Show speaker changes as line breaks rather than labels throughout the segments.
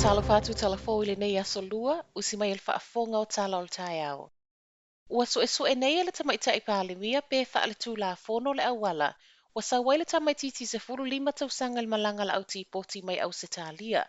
Talofa atu tala fou i lenei aso lua, usi mai i le faafofoga o Tala o le Taeao. Ua suesue nei e le Tamaitai Palemia pe faaletulafono le auala ua sau ai le tamaitiiti 15 tausaga i le malaga a le au tipoti mai Ausetalia.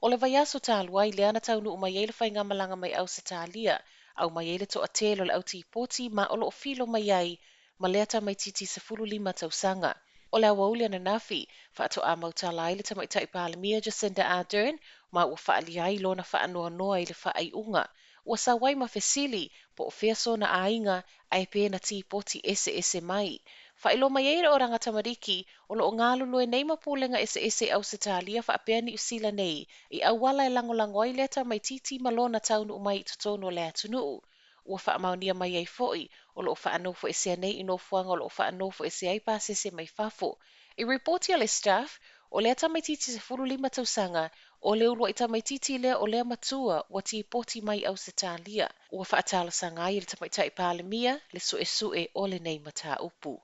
O le vaiaso talu ai lea na taunuu mai ai le faigamalaga mai Ausetalia, aumai ai le toatele o le au tipoti ma o lo o filo mai ai ma lea tamaitiiti 15 tausaga. O le aoauli ananafi, faatoa mautala ai le Tamaitai Palemia Jacinda Ardern ma ua faaalia ai lona faanoanoa i le faaiuga. Ua sau ai ma fesili po o fea sona aiga ae pe na tipoti eseese mai. Faailoa mai ai le Oranga Tamariki o lo o galulue nei ma pulega eseese i Ausetalia faapea Niu Sila nei i auala e lagolago ai lea tamaitiiti ma lona taunuu mai i totonu o le atunuu. Ua faamaonia mai ai foi o lo o faanofoesea nei i nofoaga o lo o faanofoesea ai pasese mai fafo. I ripoti a le Stuff, o lea tamaitiiti 15 tausaga, o le uluai tamaitiiti lea o lea matua ua tipoti mai Ausetalia. Ua faatalosaga ai e le Tamaitai Palemia le suesue o lenei mataupu.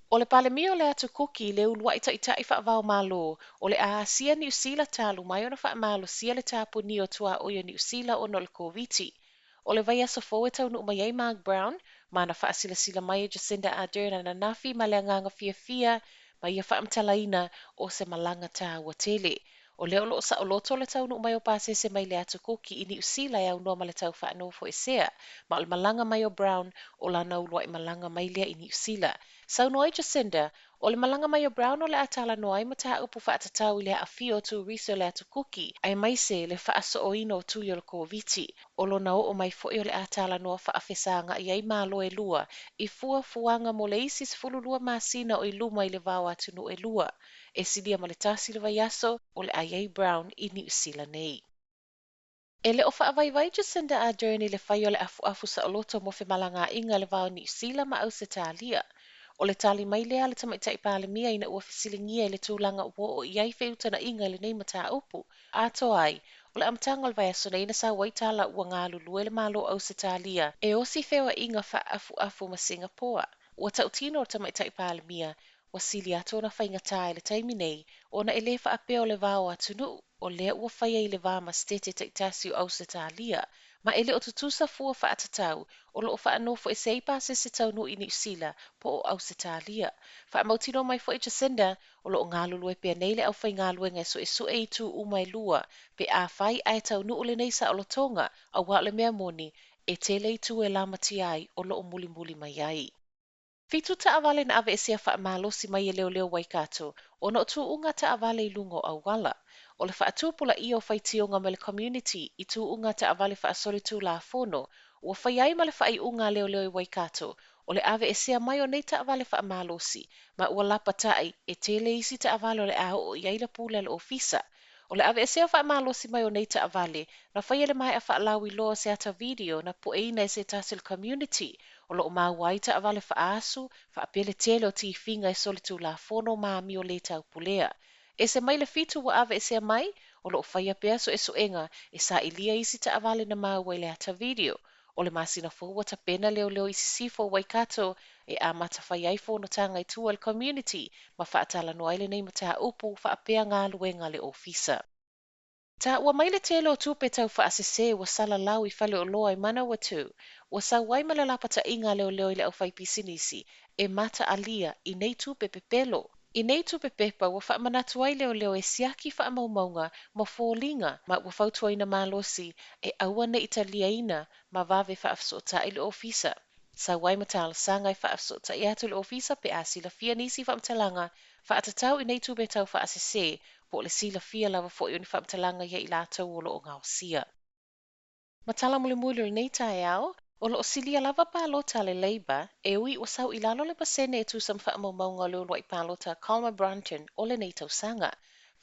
O le Palemia o le Atu Kuki le uluai taitai faava-o-Malo o le a asia Niu Sila talu mai ona faamalosia le tapunia o tuaoi o Niu Sila ona o le Koviti. O le vaiaso fou e taunuu mai ai Mark Brown, ma na faasilasila mai e Jacinda Ardern ananafi ma le agaga fiafia ma ia faamatalaina o se malaga taua tele. O lea o lo o saoloto le taunuu mai o pasese mai le Atu Kuki i Niu Sila e aunoa ma le tau faanofoesea, ma o le malaga mai o Brown o lana uluai malaga mai lea i Niu Sila. Saunoa ai Jacinda, o le malaga mai o Brown o le a talanoa ai mataupu faatatau i le aafia o turisi o le Atu Kuki, aemaise le faasooina o tui o le Koviti. O lona oo mai foi o le a talanoa faafesagaai ai Malo e lua i fuafuaga mo le isi 12 masina o i luma i le va o atunuu e lua. E silia ma le tasi le vaiaso o le a i ai Brown i Niu Sila nei. E le o faavaivai Jacinda Ardern i le fai o le afuafu saoloto mo femalagaaiga i le va o Niu Sila ma Ausetalia. O le tali mai lea a le Tamaitai Palemia ina ua fesiligia i le tulaga ua oo i ai feutagaiga i lenei mataupu. Atoa ai, o le amataga o le vaiaso nei na sau ai tala ua galulue le Malo o Ausetalia e osi feoaiga faaafuafu ma Singapoa. Ua tautino le Tamaitai Palemia ua sili atu ona faigata i le taimi nei ona e le faapea o le va o atunuu, o lea ua faia i le va ma Setete taitasi o Ausetalia, ma e le o tutusa fua faatatau o lo o faanofoesea ai pasese taunuu i Niu Sila po o Ausetalia. Faamautinoa mai foi Jacinda o lo o galulue pea nei le aufaigaluega e suesue itu uma e lua pe afai ae taunuu lenei saolotoga, aua o le mea moni, e tele itu e lamatia ai o lo o mulimuli mai ai. Fitu taavale na aveesea faamalosi mai e leoleo Waikato ona o tuuga taavale i luga o auala. O le faatupulaia o faitioga mai le community i tuuga taavale faasolitulafono ua faia ai ma le faaiuga a leoleo i Waikato o le aveesea mai o nei taavale faamalosi ma ua lapatai e tele isi taavale o le a oo i ai le pule a le ofisa. O le aveesea faamalosi mai o nei taavale na faia i le maea faalauiloa o se ata video na pueina e se tasi o le community o lo o maua ai taavale faaasu faapea le tele o tifiga e solitulafono ma amio le taupulea. Ese mai le fitu ua aveesea mai, o lo o faia pea suesuega e sailia isi taavale na maua i le ata video. O le masina fou ua tapena leoleo i sisifo o Waikato e amata fai ai fonotaga i tua i le community ma faatalanoa ai lenei mataupu faapea galuega a le ofisa. Taua mai le tele o tupe tau faasese ua salalau i faleoloa i Manawatu, ua sau ai ma le lapataiga a leoleo i le aufaipisinisi e mataalia i nei tupe pepelo. I nei tupe pepa ua faamanatu ai leoleo e siaki faamaumauga ma foliga ma ua fautuaina malosi e aua ne i taliaina ma vave faafesootai le ofisa. Sau ai ma talosaga e faafesootai atu le ofisa pe a silafia nisi faamatalaga faatatau i nei tupe tau faasese po o le silafia lava foi o ni faamatalaga ia i latou o lo o gaosia. Ma tala mulimuli o lenei taeao, o lo o silia lava palota a le Labour e ui ua sau i lalo le pasene e tusa ma faamaumauga o le uluai palota a Colma Brunton o lenei tausaga.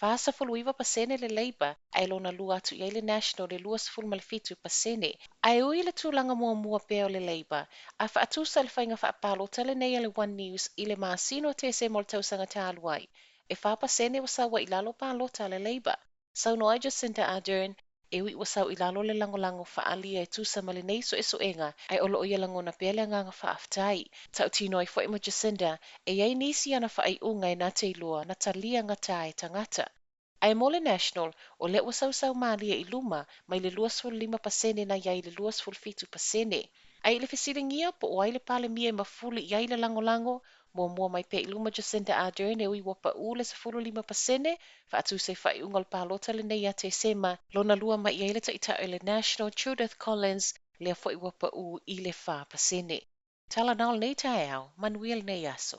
49% le Labour ae lona lua atu i ai le National i le 27%. Ae ui i le tulaga muamua pea o le Labour, a faatusa i le faiga faapalota lenei a le One News i le masina o Tesema o le tausaga talu ai, e 4% ua sau ai i lalo palota a le Labour. Saunoa ai Jacinda Ardern, e ui ua sau i lalo le lagolago faaalia e tusa ma lenei suesuega, ae o lo o ia lagona pea le agaga faafetai. Tautino ai foi ma Jacinda, e i ai nisi ana faaiuga e na te iloa na talia gata e tagata. Ae mo le National, o lea ua sausau malie i luma mai le 25% na i ai i le 27%. Ae i le fesiligia po o ai le Palemia e mafuli i ai le lagolago, muamua mai pea i luma Jacinda Ardern e ui ua pau le 15% faatusa i faaiuga o le palota lenei ia Tesema, lona lua mai i ai le taitai o le National Judith Collins, lea foi ua pau i le 4%. Tala na o lenei taeao, manuia lenei aso.